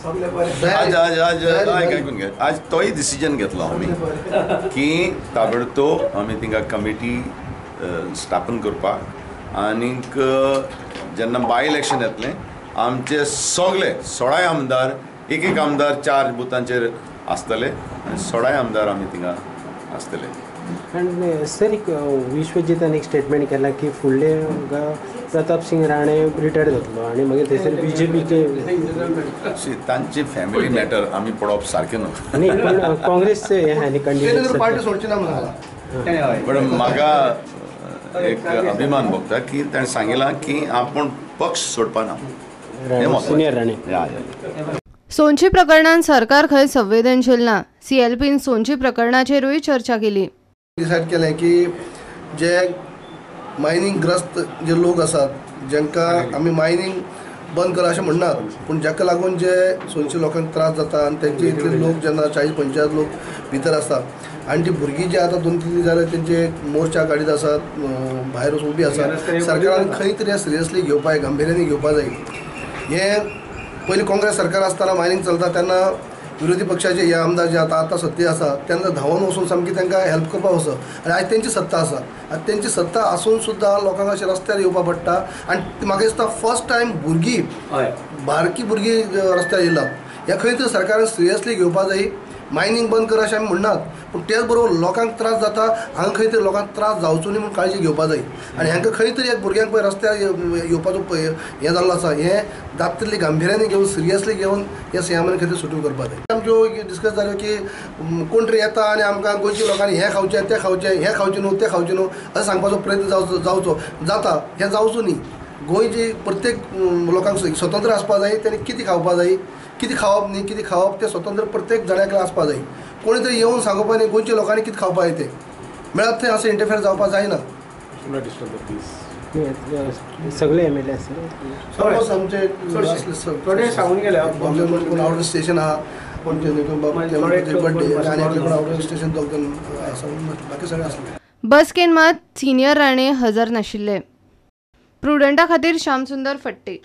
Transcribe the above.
आज आज आज आयकून घे, आज तोय डिसिजन घेतलो आमी की ताबडतोब आमी तिंगा कमिटी स्थापन करपाक आनीक जेन्ना बाय इलेक्शन येतलें आमचे सगळे 16 आमदार एक एक आमदार 4 बुथांचेर आसतले आनी 16 आमदार आमी थिंगा आसतले. आनी सर एक विश्वजीतान एक स्टेटमेंट केला की फुडले प्रताप सिंग राणे रिटायर जातलो आनी मागीर थंयसर बीजेपीचे तांची फॅमिली मॅटर आमी पळोवप सारकें न्हू. न्ही पण काँग्रेसचे हें आनी कंडिशन पार्टी सोडची ना म्हणून. पण म्हाका एक अभिमान भोगता की ताणें सांगिलां की आपूण पक्ष सोडपाना. सिनियर राणे. सोनची प्रकरणान सरकार खंय संवेदनशील ना. सीएलपीन सोनची प्रकरणाचेरूय चर्चा केली. डिसायड केलें की जे मायनींग ग्रस्त जे लोक आसात जांकां आमी मायनींग बंद करा अशें म्हणनात, पूण जाका लागून जे सोनशी लोकांक त्रास जाता आनी तेंचे इतले लोक जेन्ना 40-45 लोक भितर आसता आनी ती भुरगीं जी आतां 2-3 दीस जाले तेंचे मोर्चा काडीत आसात, भायर वचून उबी आसात, सरकारान खंय तरी सिरियसली घेवपाक, गांभिर्यान घेवपाक जाय. हें पयलीं काँग्रेस सरकार आसतना मायनींग चलता तेन्ना विरोधी पक्षाचे हे आमदार जे आतां आतां सत्ते आसा तेन्ना धांवन वचून सामकी तांकां हेल्प करपाक वचो आनी आयज तेंची सत्ता आसा आनी तेंची सत्ता आसून सुद्दां लोकांक अशें रस्त्यार येवपाक पडटा. आनी म्हाका दिसता फर्स्ट टायम भुरगीं बारकी भुरगीं रस्त्यार येयलात. ह्या खंय तरी सरकारान सिरियसली घेवपाक जाय. मायनींग बंद कर अशें आमी म्हणनात, पूण तेच बरोबर लोकांक त्रास जाता हांगा खंय तरी लोकांक त्रास जावचो न्ही म्हूण काळजी घेवपाक जाय. आनी हांकां खंय तरी एक भुरग्यांक पळय रस्त्यार येवपाचो हें जाल्लो आसा, हें जाता तितली गांभिर्यान घेवन सिरियसली घेवन ह्या सीएमान खंय तरी सुटू करपाक जाय. आमच्यो डिस्कस जाल्यो की कोण तरी येता आनी आमकां गोंयच्या लोकांनी हें खावचें तें खावचें, हें खावचें न्हू तें खावचें न्हू अशें सांगपाचो प्रयत्न जावचो जाता, हें जावचो न्ही. गोंयची प्रत्येक लोकांक स्वतंत्र आसपाक जाय, तेणी कितें खावपाक जाय, कितें खावप न्ही, कितें खावप तें स्वतंत्र प्रत्येक जाणाक आसपाक जाय. कोणी तरी येवन सांगोवपा न्ही गोंयच्या लोकांनी कितें खावपाक जाय तें मेळत थंय अशें इंटरफेर जावपाक जायना. सगळे एमएलए आसले ऑलमोस्ट आमचे सांगून गेले आउट ऑफ स्टेशन आहा, बड्डे आनी आउट ऑफ स्टेशन दोग जाण आसा, बाकी सगळे आसले. बसकेन मात सिनियर राणे हजर नाशिल्ले. प्रुडंटा खातीर श्यामसुंदर फट्टे.